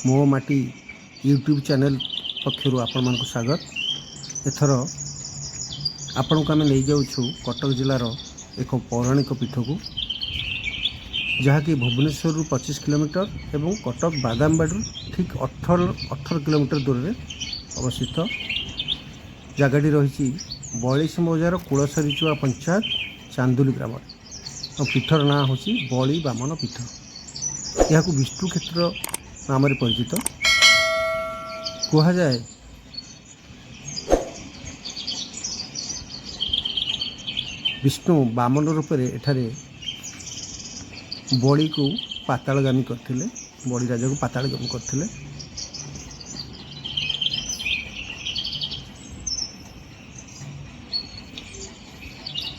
ମୋ ମାଟି YouTube channel ପକ୍ଷରୁ ଆପଣମାନଙ୍କୁ ସ୍ୱାଗତ। ଏଥର ଆପଣଙ୍କୁ ଆମେ ନେଇଯାଉଛୁ କଟକ ଜିଲ୍ଲାର ଏକ ପୌରାଣିକ ପୀଠକୁ, ଯାହାକି ଭୁବନେଶ୍ୱରରୁ 25 କିଲୋମିଟର ଏବଂ କଟକ ବାଦାମବାଡ଼ିରୁ ଠିକ୍ 18 କିଲୋମିଟର ଦୂରରେ ଅବସ୍ଥିତ। ଜାଗାଟି ରହିଛି ବୟାଳିଶ ମୌଜାର କୁଳସରିଚୁଆ ପଞ୍ଚାୟତ ଚାନ୍ଦୁଲି ଗ୍ରାମରେ ଏବଂ ପୀଠର ନାଁ ହେଉଛି ବଳି ବାମନ ପୀଠ। ଏହାକୁ ବିଷ୍ଣୁ କ୍ଷେତ୍ର ନାମରେ ପରିଚିତ। କୁହାଯାଏ, ବିଷ୍ଣୁ ବାମନ ରୂପରେ ଏଠାରେ ବଳିକୁ ପାତାଳଗାମୀ କରିଥିଲେ, ବଳି ରାଜାକୁ ପାତାଳଗାମୀ କରିଥିଲେ।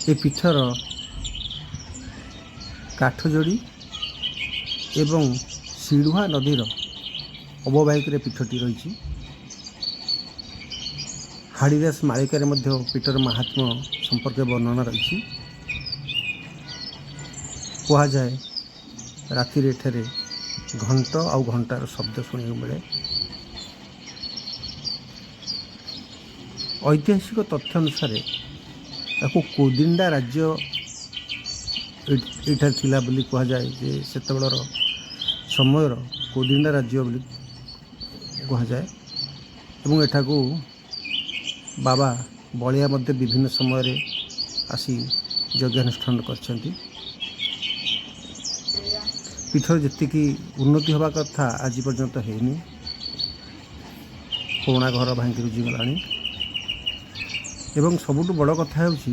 ଏ ପୀଠର କାଠଯୋଡ଼ି ଏବଂ ଶିଳୁହା ନଦୀର ଅବବାହିକରେ ପୀଠଟି ରହିଛି। ହାଡ଼ିଦାସ ମାଳିକାରେ ମଧ୍ୟ ପୀଠର ମାହାତ୍ମ୍ୟ ସମ୍ପର୍କରେ ବର୍ଣ୍ଣନା ରହିଛି। କୁହାଯାଏ, ରାତିରେ ଏଠାରେ ଘଣ୍ଟ ଆଉ ଘଣ୍ଟାର ଶବ୍ଦ ଶୁଣିବାକୁ ମିଳେ। ଐତିହାସିକ ତଥ୍ୟ ଅନୁସାରେ ତାକୁ କୋଦିଣ୍ଡା ରାଜ୍ୟ ଏଇଠାରେ ଥିଲା ବୋଲି କୁହାଯାଏ ଯେ ସେତେବେଳର ସମୟର କୋଦିଣ୍ଡା ରାଜ୍ୟ ବୋଲି କୁହାଯାଏ ଏବଂ ଏଠାକୁ ବାବା ବଳିଆ ମଧ୍ୟ ବିଭିନ୍ନ ସମୟରେ ଆସି ଯଜ୍ଞାନୁଷ୍ଠାନ କରିଛନ୍ତି। ପୀଠର ଯେତିକି ଉନ୍ନତି ହେବା କଥା, ଆଜି ପର୍ଯ୍ୟନ୍ତ ହେଇନି। ପୁରୁଣା ଘର ଭାଙ୍ଗି ରୁଜି ଗଲାଣି ଏବଂ ସବୁଠୁ ବଡ଼ କଥା ହେଉଛି,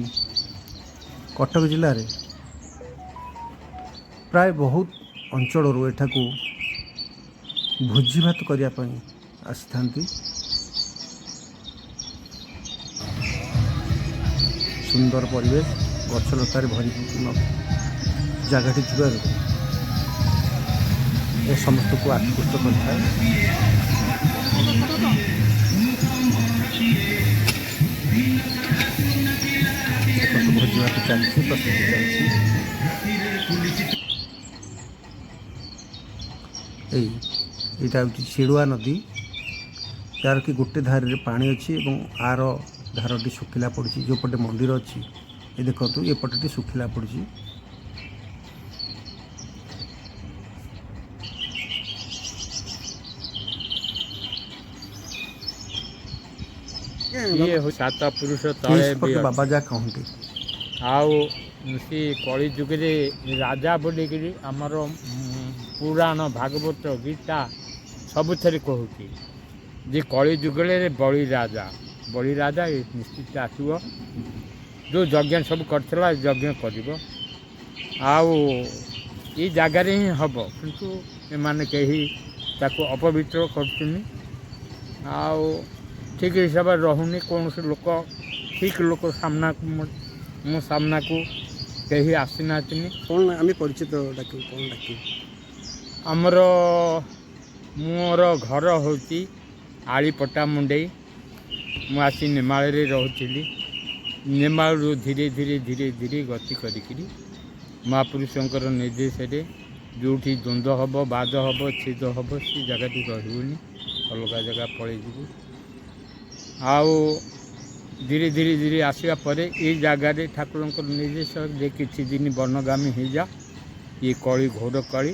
କଟକ ଜିଲ୍ଲାରେ ପ୍ରାୟ ବହୁତ ଅଞ୍ଚଳରୁ ଏଠାକୁ ଭୋଜିଭାତ କରିବା ପାଇଁ ଆସିଥାନ୍ତି। ସୁନ୍ଦର ପରିବେଶ, ଗଛଲତାରେ ଭରିପୂର୍ଣ୍ଣ ଜାଗାଟି ଥିବାରୁ ଏ ସମସ୍ତଙ୍କୁ ଆକୃଷ୍ଟ କରିଥାଏ। ଦେଖନ୍ତୁ, ଭୋଜିଭାତ ଚାଲିଛି, ପ୍ରସ୍ତୁତି ଚାଲିଛି। ଏଇଟା ହେଉଛି ଶିଳୁଆ ନଦୀ, ଯାହାର କି ଗୋଟେ ଧାରରେ ପାଣି ଅଛି ଏବଂ ଆର ଧାରଟି ଶୁଖିଲା ପଡ଼ିଛି। ଯେଉଁପଟେ ମନ୍ଦିର ଅଛି, ଏ ଦେଖନ୍ତୁ, ଏପଟଟି ଶୁଖିଲା ପଡ଼ିଛି। ଇଏ ହଉଛି ସାତ ପୁରୁଷ ଏ ତଳେ ବି ସମ୍ପର୍କରେ ବାବା ଅଛି। ଯାହା କହନ୍ତି। ଆଉ ସେ କଳି ଯୁଗରେ ରାଜା ବୋଲିକିରି ଆମର ପୁରାଣ, ଭାଗବତ, ଗୀତା ସବୁଥିରେ କହୁଛି ଯେ କଳି ଯୁଗରେ ବଳି ରାଜା, ବଳି ରାଜା ଏ ନିଶ୍ଚିତ ଆସିବ। ଯେଉଁ ଯଜ୍ଞ ସବୁ କରିଥିଲା, ଏ ଯଜ୍ଞ କରିବ ଆଉ ଏଇ ଜାଗାରେ ହିଁ ହେବ। କିନ୍ତୁ ଏମାନେ କେହି ତାକୁ ଅପବିତ୍ର କରୁଛନ୍ତି ଆଉ ଠିକ୍ ହିସାବରେ ରହୁନି କୌଣସି ଲୋକ। ଠିକ୍ ଲୋକ ସାମ୍ନାକୁ, ମୋ ସାମ୍ନାକୁ କେହି ଆସିନାହାନ୍ତିନି। କ'ଣ ଆମେ ପରିଚିତ ଡାକିବୁ, କ'ଣ ଡାକିବୁ? ଆମର ମୋର ଘର ହେଉଛି ଆଳିପଟା ମୁଣ୍ଡେଇ। ମୁଁ ଆସି ନେମାଳରେ ରହୁଥିଲି। ନେମାଳରୁ ଧୀରେ ଧୀରେ ଧୀରେ ଧୀରେ ଗତି କରିକିରି ମହାପୁରୁଷଙ୍କର ନିର୍ଦ୍ଦେଶରେ ଯେଉଁଠି ଦ୍ୱନ୍ଦ୍ୱ ହେବ, ବାଦ ହେବ, ଛେଦ ହେବ, ସେ ଜାଗାଟି ରହିବୁନି, ଅଲଗା ଜାଗା ପଳେଇଯିବୁ। ଆଉ ଧୀରେ ଧୀରେ ଧୀରେ ଆସିବା ପରେ ଏଇ ଜାଗାରେ ଠାକୁରଙ୍କର ନିର୍ଦ୍ଦେଶ ଯେ କିଛି ଦିନ ବନଗାମୀ ହେଇଯା, ଇଏ କଳି, ଘୋର କଳି,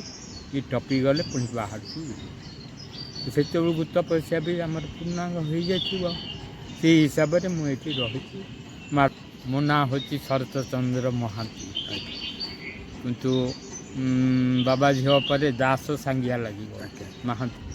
ଇଏ ଟପିଗଲେ ପୁଣି ବାହାରକୁ ଯିବୁ। ସେତେବେଳକୁ ତପସ୍ୟା ବି ଆମର ପୂର୍ଣ୍ଣାଙ୍ଗ ହେଇଯାଇଥିବ। ସେଇ ହିସାବରେ ମୁଁ ଏଠି ରହିଛି। ମୋ ନାଁ ହେଉଛି ଶରତ ଚନ୍ଦ୍ର ମହାନ୍ତି। କିନ୍ତୁ ବାବାଜୀ ହେବା ପରେ ଦାସ ସାଙ୍ଗିଆ ଲାଗିବ, ମହାନ୍ତି।